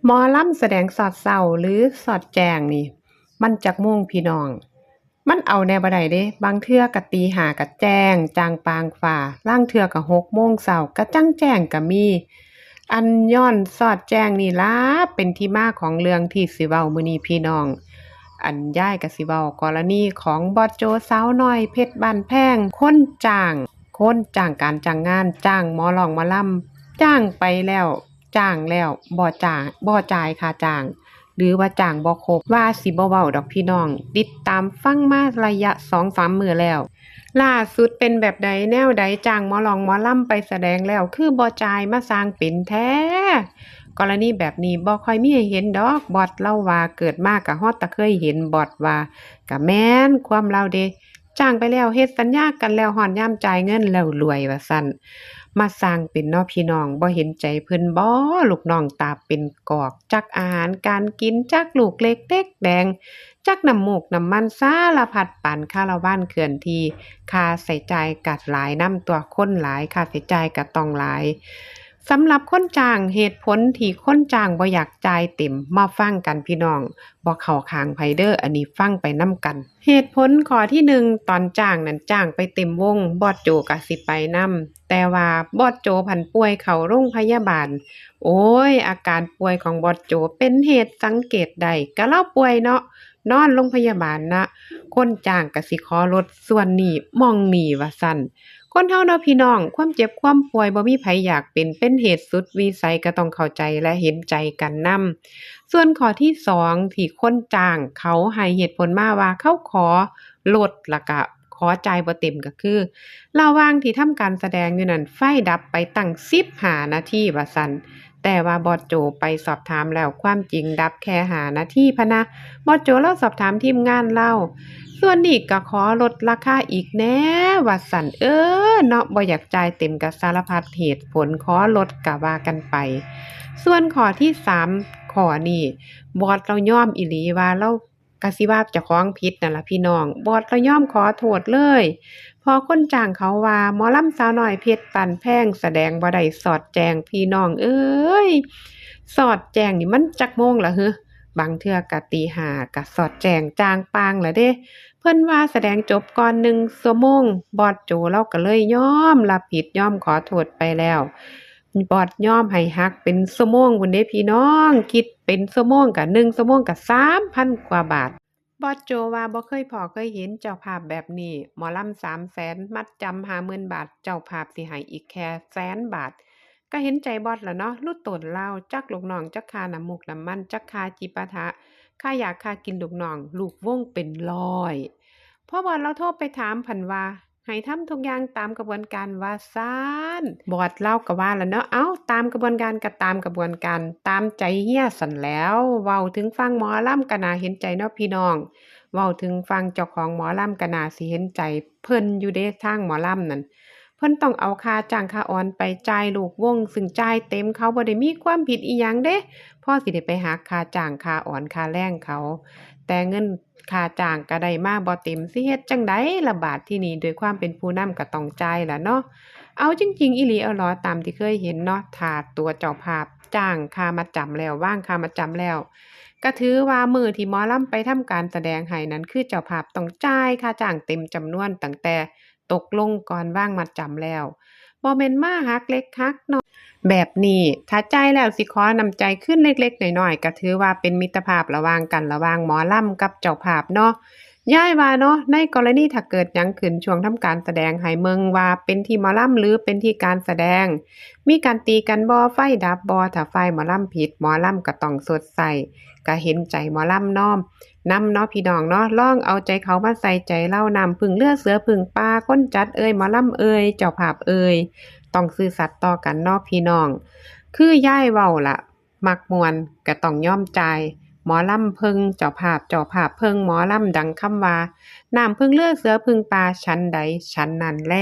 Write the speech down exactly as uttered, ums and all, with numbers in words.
หมอลำแสดงสอดเช้าหรือสอดแจ้งนี่ มันจักโมงพี่น้อง มันเอาแน่บ่ได้เด้ บางเทื่อก็ตีห้าก็แจ้งจ่างปางฟ้า ลางเทื่อก็หกโมงเช้าก็จั่งแจ้งก็มี อันย้อนสอดแจ้งนี่ล่ะ เป็นที่มาของเรื่องที่สิเว้ามื้อนี้พี่น้อง อันยายก็สิเว้ากรณีของบอสโจสาวน้อยเพชรบ้านแพง คนจ้าง คนจ้างการจ้างงาน จ้างหมอร้องหมอลำ จ้างไปแล้ว จ้างแล้ว บ่จ่าง บ่จ่ายค่าจ้าง หรือว่าจ้างบ่ครบ ว่าสิบ่เว้าดอกพี่น้อง ติดตามฟังมาระยะสองสามมื้อแล้ว ล่าสุดเป็นแบบใดแนวใด จ้างหมอร้องหมอลำไปแสดงแล้ว คือบ่จ่าย มาสร้างเป็นแท้ กรณีแบบนี้บ่ค่อยมีให้เห็นดอก บอสลาวว่า เกิดมาก็ฮอดแต่เคยเห็น บอสว่า ก็แม่นความลาวเด้ จ้างไปแล้ว เฮ็ดสัญญากันแล้ว ฮอดยามจ่ายเงินแล้วรวยว่าซั้น มาสร้างเป็นเนาะพี่น้อง บ่เห็นใจเพิ่นบ่ ลูกน้องตาเป็นกอก จักอาหารการกิน จักลูกเล็กเด็กแดง จักน้ำมูกน้ำมัน สารพัดปานคาราวานเคลื่อนที่ ค่าใช้จ่ายก็หลายนำตั๊ว คนหลาย ค่าใช้จ่ายก็ต้องหลาย สำหรับคนจ้าง เหตุผลที่คนจ้างบ่อยากจ่ายเต็ม มาฟังกันพี่น้อง บ่เข้าข้างไผเด้อ อันนี้ฟังไปนำกัน เหตุผลข้อที่หนึ่ง ตอนจ้างนั่นจ้างไปเต็มวง บอสโจก็สิไปนำ แต่ว่าบอสโจผันป่วยเข้าโรงพยาบาล โอ้ย อาการป่วยของบอสโจเป็นเหตุสังเกตได้ ก็ลาวป่วยเนาะ นอนโรงพยาบาลนะ คนจ้างก็สิขอลดส่วนนี้หม่องนี้ว่าซั้น คนเฮาเนาะพี่น้อง ความเจ็บความป่วยบ่มีไผอยากเป็น เป็นเหตุสุดวิสัย ก็ต้องเข้าใจและเห็นใจกันนำ ส่วนข้อที่สอง ที่คนจ้างเขาให้เหตุผลมาว่าเขาขอลด แล้วก็ขอจ่ายบ่เต็ม ก็คือ ระหว่างที่ทำการแสดงอยู่นั่น ไฟดับไปตั้งสิบห้านาทีว่าซั้น แต่ว่าบอสโจไปสอบถามแล้ว ความจริงดับแค่ห้านาทีพะนะ บอสโจลาวสอบถามทีมงานลาว ส่วนนี้ก็ขอลดราคาอีกแหน่ว่าซั้น เออเนาะ บ่อยากจ่ายเต็มก็สารพัดเหตุผล ขอลดก็ว่ากันไป ส่วนข้อที่สาม ข้อนี้ บอสลาวยอมอีหลีว่าลาว ก็สิว่าเจ้าของผิดนั่นล่ะพี่น้อง บอสลาวยอมขอโทษเลย เพราะคนจ้างเขาว่าหมอลำสาวน้อยเพชรบ้านแพงแสดงบ่ได้สอดแจ้ง พี่น้องเอ้ย สอดแจ้งนี่มันจักโมงล่ะหึ บางเทื่อก็ตีห้าก็สอดแจ้งจ่างปางล่ะเด้ เพิ่นว่าแสดงจบก่อนหนึ่งชั่วโมง บอสโจลาวก็เลยยอมรับผิด ยอมขอโทษไปแล้ว บอสยอมให้หักเป็นชั่วโมงพู้นเด้พี่น้อง คิดเป็นชั่วโมงก็ หนึ่งชั่วโมงก็สามพันกว่าบาท บอสโจว่าบ่เคยพ้อเคยเห็นเจ้าภาพแบบนี้ หมอลำสามแสน มัดจำห้าหมื่นบาท เจ้าภาพสิให้อีกแค่แสนบาท ก็เห็นใจบอสล่ะเนาะ รู้ตนลาว จักลูกน้อง จักค่าน้ำมูกน้ำมัน จักค่าจิปาถะ ค่ายาค่ากินลูกน้อง ลูกวงเป็นร้อย พอบอสลาวโทรไปถามผันว่า ให้ทำทุกอย่างตามกระบวนการว่าซั้น บอสลาวก็ว่าล่ะเนาะ เอ้า ตามกระบวนการก็ตามกระบวนการ ตามใจเฮียซั้นแหล้ว เว้าถึงฝั่งหมอลำก็น่าเห็นใจเนาะพี่น้อง เว้าถึงฝั่งเจ้าของหมอลำก็น่าสิเห็นใจเพิ่นอยู่เด้ ทางหมอลำนั่น เพิ่นต้องเอาค่าจ้างค่าออนไปจ่ายลูกวง ซึ่งจ่ายเต็ม เขาบ่ได้มีความผิดอิหยังเด้ พอสิได้ไปหักค่าจ้างค่าออนค่าแรงเขา แต่เงินค่าจ้างก็ได้มาบ่เต็ม สิเฮ็ดจั่งใดล่ะบาดทีนี้ ด้วยความเป็นผู้นำก็ต้องจ่ายล่ะเนาะ เอาจริงๆ อีหลีเอาหลอ ตามที่เคยเห็นเนาะ ถ้าตัวเจ้าภาพจ่างค่ามัดจำแล้ว วางค่ามัดจำแล้ว ก็ถือว่ามื้อที่หมอลำไปทำการแสดงให้นั้น คือเจ้าภาพต้องจ่ายค่าจ้างเต็มจำนวนตั้งแต่ตกลงก่อนวางมัดจำแล้ว บ่แม่นมาหักเล็กหักน้อยแบบนี้ ถ้าจ่ายแล้วสิขอน้ำใจคืนเล็กๆน้อยๆ ก็ถือว่าเป็นมิตรภาพระหว่างกัน ระหว่างหมอลำกับเจ้าภาพเนาะ ยายว่าเนาะ ในกรณีถ้าเกิดหยังขึ้นช่วงทำการแสดง ให้เบิ่งว่าเป็นที่หมอลำหรือเป็นที่การแสดง มีการตีกันบ่ ไฟดับบ่ ถ้าฝ่ายหมอลำผิด หมอลำก็ต้องชดใช้ ก็เห็นใจหมอลำนำ นำเนาะพี่น้องเนาะ ลองเอาใจเขามาใส่ใจลาว น้ำพึ่งเรือเสือพึ่งป่า คนจัดเอ่ย หมอลำเอ่ย เจ้าภาพเอ่ย ต้องซื่อสัตย์ต่อกันเนาะพี่น้อง คือยายเว้าล่ะ มักม่วนก็ต้องยอมจ่าย หมอลำเพิ่งเจ้าภาพ เจ้าภาพเพิ่งหมอลำ ดังคำว่า น้ำพึ่งเรือเสือพึ่งป่า ฉันใดฉันนั้นแล